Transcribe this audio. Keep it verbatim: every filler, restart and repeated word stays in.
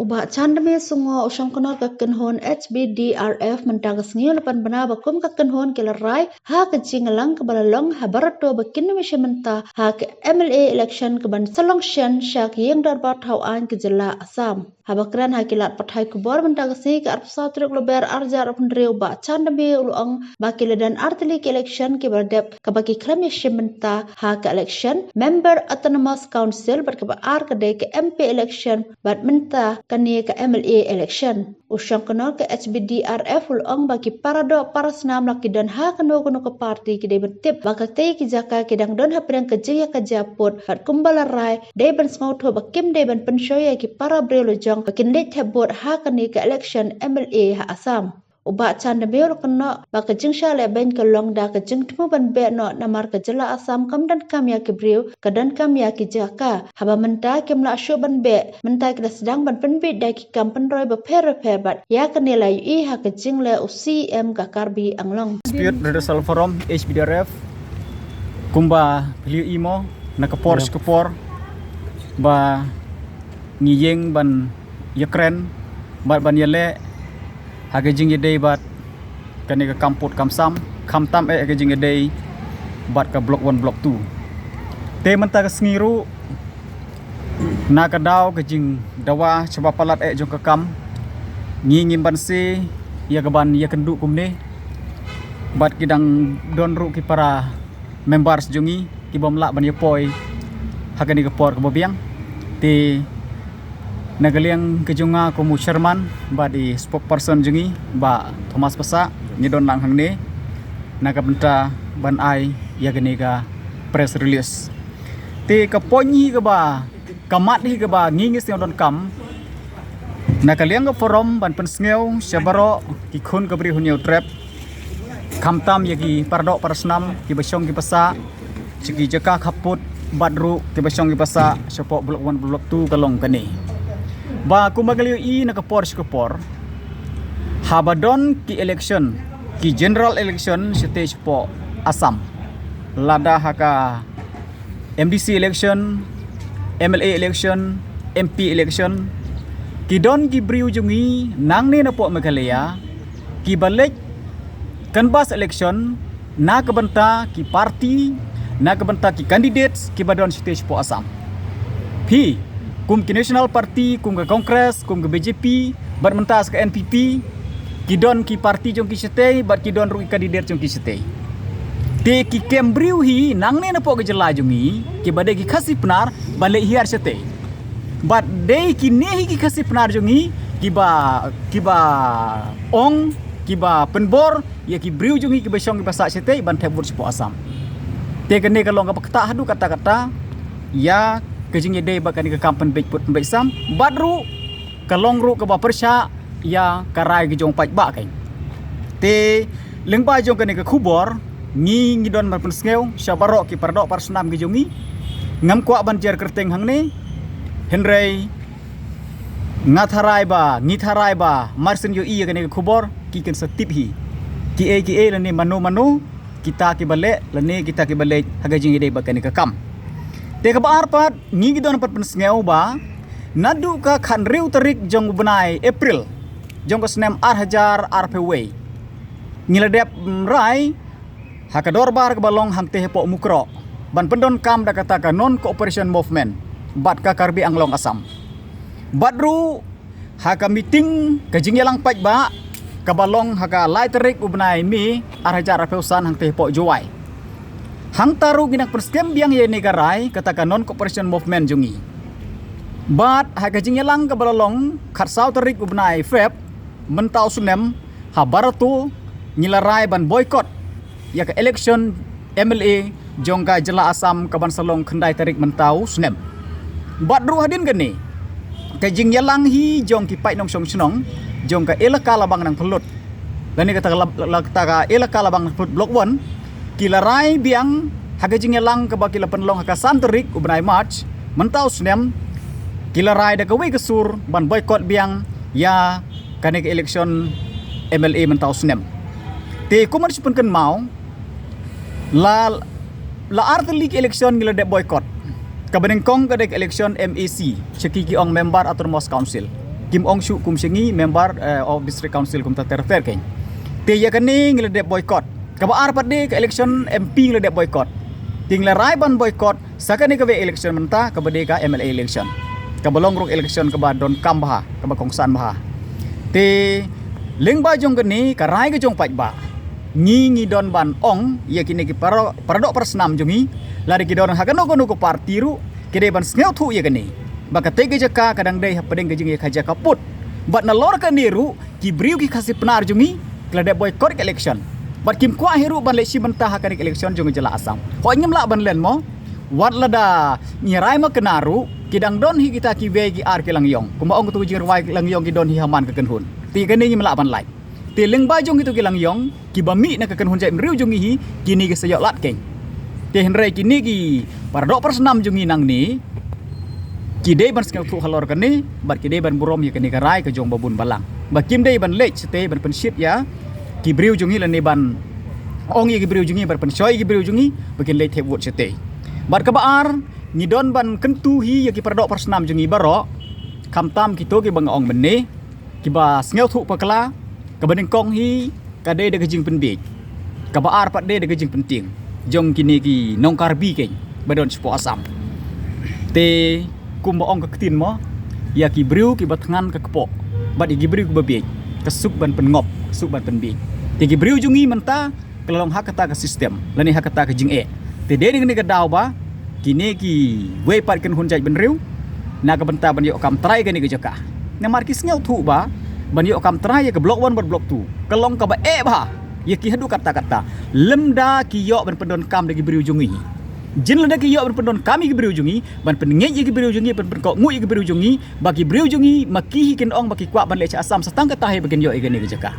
Bah Chandame Sungo, u shongknor ka kynhun H B D R F, mynta ka sngi u la pynbna ba kum ka kynhun ki la rai ha ka jingïalang kaba la long ha barato ba kin ym shim bynta ha ka M L A election kaban sa long shen sha ka ïing dorbar thaw aiñ ka jylla Assam. Haba kren ha ki lad pathai khubor mynta ka sngi, ka arphew saw tarik Lber arhajar arphew hynriew, Bah Chandame u la ong ba ki la don artylli ki election kiba la dep kaba ki khlem ïashim bynta ha ka election Member Autonomous Council, bad kaba ar ka dei ka M P election, bad mynta kane ka M L A election. U shongknor ka H B D R F u la ong ba ki paradoh parasnam la ki don ha kano kano ka party ki dei ban tip ba katei ki jaka ki dang don hapdeng ka jingïakajia pud, bad kumba la rai dei ban sngewthuh ba kim dei ban pynshoi ïa ki para briew lajong ba kin leit thep vote ha kane ka election M L A ha Assam. U Bah Chandame u la kynnoh ba ka jingshah lehbeiñ ka long da ka jingthmu ban beh noh namar ka jylla Assam kam donkam ïa ki briew, ka donkam ïa ki jaka. Haba mynta kim lah shuh ban beh, mynta ki la sdang ban pynbit da ki kam pynroi bapher bapher, bad ïa kane la ïohi ha ka jingleh u C E M ka Karbi Anglong. Dispute Redressal Forum, H B D R F, kumba phi la ïohi mo, na ka por sha ka por ba ngi ïeng ban ïakren bad ban ïaleh ha ka jingïadei bad kane ka kam pud kam sam, khamtam eh ha ka jingïadei bad ka Block One, Block Two. Te mynta ka sngi ruh, na ka daw ka jingdawa shaba palat eh jong ka kam, ngi ngim banse ïa kaban ïakynduh kumne bad ki dang don ruh ki para members jong ngi ki bym lah ban ïapoi ha kane ka por kaba biang. Te na ka liang ka jong nga kum u chairman bad i spokesperson jong ngi, Bah Thomas Passah, ngi don lang hangne na ka bynta ban ai ïa kane ka press release. Te ka point hi kaba, ka mat hi kaba ngi ngi sngewdonkam na ka liang ka forum ban pynsngew sha baroh ki khun ka Bri Hynñiewtrep, khamtam ïa ki paradoh parasnam kiba shong kiba sah sha ki jaka khapud bad ruh kiba shong kiba sah shapoh Block One, Block Two ka long kane. Ba kumba ngi la ïohi na ka por sha ka por, haba don ki election, ki general election shatei shapoh Assam, lada ha ka M D C election, M L A election, M P election, ki don ki briew jong ngi nangne napoh Meghalaya kiba leit canvass election na ka bynta ki party, na ka bynta ki candidates kiba don shatei shapoh Assam. Phi, kum ki National Party, kum ka Congress, kum ka B J P, bad mynta sa ka N P P, ki don ki party jong ki shatei bad ki don ruh ki candidate jong ki shatei. Te ki kem briew hi nangne napoh ka jylla jong ngi kiba dei ki Khasi Pnar ba leit hiar shatei. Bad dei kine hi ki Khasi Pnar jong ngi kiba, kiba ong, kiba pynbor ïa ki briew jong ngi kiba shong kiba sah shatei ban thep vote shapoh Assam. Te kane ka long kaba ktah haduh katta katta ïa ka jingïadei bad kane ka kam pynbeit pud pynbeit sam, bad ruh ka long ruh kaba pyrshah ïa ka rai ka jong paidbah kein. Te lyngba jong kane ka khubor, ngi ngi don ban pynsngew sha baroh ki paradoh parasnam ki jong ngi. Ngam kwah ban jer kyrteng hangne, hynrei nga tharai ba, ngi tharai ba mar syn ïohi ïa kane ka khubor ki kin sa tip hi kiei kiei lane mano mano kita kiba leh lane kita kiba leit ha ka jingïadei bad kane ka kam. Te kaba ar pat, ngi ngi don pat pynsngew ba naduh ka khathynriew tarik jong u bnai April jong ka snem arhajar arphew wei, ngi la dep, mm, rai ha ka dorbar kaba long hangtei hapoh Mukroh ban pyndonkam da kata ka Non Cooperation Movement bad ka Karbi Anglong Assam. Bad ruh ha ka meeting, ka jingïalang paidbah kaba long ha ka lai tarik u bnai May arhajar arphew san hangtei hapoh Jowai, hangta ruh ngi nang pynskhem biang ïa kane ka rai kata ka Non Cooperation Movement jong ngi. Bad ha ka jingïalang kaba la long khatsaw tarik u bnai Feb mynta u snem, ha Barato, ngi la rai ban boycott ïa ka election M L A jong ka jylla Assam kaban sa long khyndai tarik mynta u snem. Bad ruh hadien kane, ka jingïalang hi jong ki paid nongshong shnong jong ka elaka Labang Nangphyllut lane kata ka la-, la-, kata ka elaka Labang Nangphyllut Block One, ki la rai biang ha ka jingïalang kaba ki la pynlong ha ka san tarik u bnai March mynta u snem, ki la rai da kawei ka sur ban boycott biang ïa kane ka election M L A mynta u snem. Te kumba shu pynkynmaw, la, la artylli ki election ngi la dep boycott. Kaba nyngkong ka dei ka election M A C, sha ki ki ong Member Autonomous Council. Kim ong shuh kum sha ngi member, eh, of District Council kumta ter ter kein. Te ïa kane ngi la dep boycott. Kaba ar pat de ka election M P ngi la dep boycott. Te ngi la rai ban boycott sa kane kawei election mynta kaba de ka M L A election. Kaba long ruh election kaba donkam bha, kaba kongsan bha. Te lyngba jong kane ka rai ka jong paidbah, ngi ngi don ban ong ïa kine ki para, para doh para snam jong ngi, lada ki don ha kano kano ka party ruh, ki dei ban sngewthuh ïa kane. Ba katei ka jaka ka dang dei hapdeng ka jingïakajia ka pud. Bad nalor kane ruh ki briew ki Khasi Pnar jong ngi ki la dep boycott ka election. Bad kim kwah hi ruh ban leit shim bynta ha kane ka election jong ka jylla Assam. Hooid, ngim lah ban len mo. Wat lada ngi rai ma kane ruh, ki dang don hi kita kiwei ki ar ki langïong. Kumba ong kito ki jingrwai ki langïong ki don hi ha man ka kynhun. Te kane ngim lah ban lait. Te lyngba jong kito ki langïong kiba mih na ka kynhun jaitbynriew jong ngi hi, kine ki sa ïoh lad kein. Te hynrei kine ki para doh para snam jong ngi nangne ki dei ban sngewthuh halor kane, bad ki dei ban burom ïa kane ka rai ka jong babun balang. Ba kim dei ban leit shatei ban pynshit ïa ki briew jong ngi lane ban ong ïa ki briew jong ngi, ban pynshoi ïa ki briew jong ngi ba kin leit thep vote shatei. Bad kaba ar, ngi don ban kyntu hi ïa ki para doh para snam jong ngi baroh, khamtam kito kiba nga ong mynne, kiba sngewthuh bakla. Kaba nyngkong hi ka dei da ka jingpynbiej. Kaba ar pat dei da ka jingpyntieng jong kine ki nong Karbi kein ba don shapoh Assam. Te kumba ong ka ktien mo, ïa ki briew kiba thngan ka kpoh, bad ïa ki briew kiba biej ka suk ban pynngop, ka suk ban pynbiej. Te ki briew jong ngi mynta ka la long ha kata ka system lane ha kata ka jingeh. Te dei dei kane ka daw ba kine kiwei pat kynhun jaitbynriew na ka bynta ban ïoh kam trai kane ka jaka. Namar ki sngewthuh ba ban ïoh kam trai ïa ka block one bad block two ka long kaba eh bha ïa ki haduh katta katta. Lymda ki ïoh ban pyndonkam da ki briew jong ngi. Jin lada ki ïoh ban pyndonkam ïa ki briew jong ngi, ban pynngeit ïa ki briew jong ngi, ban pynkohnguh ïa ki briew jong ngi, ba ki briew jong ngi ma ki hi kin ong ba ki kwah ban leit sha Assam sa tang kata hi ba kin ïoh ïa kane ka jaka.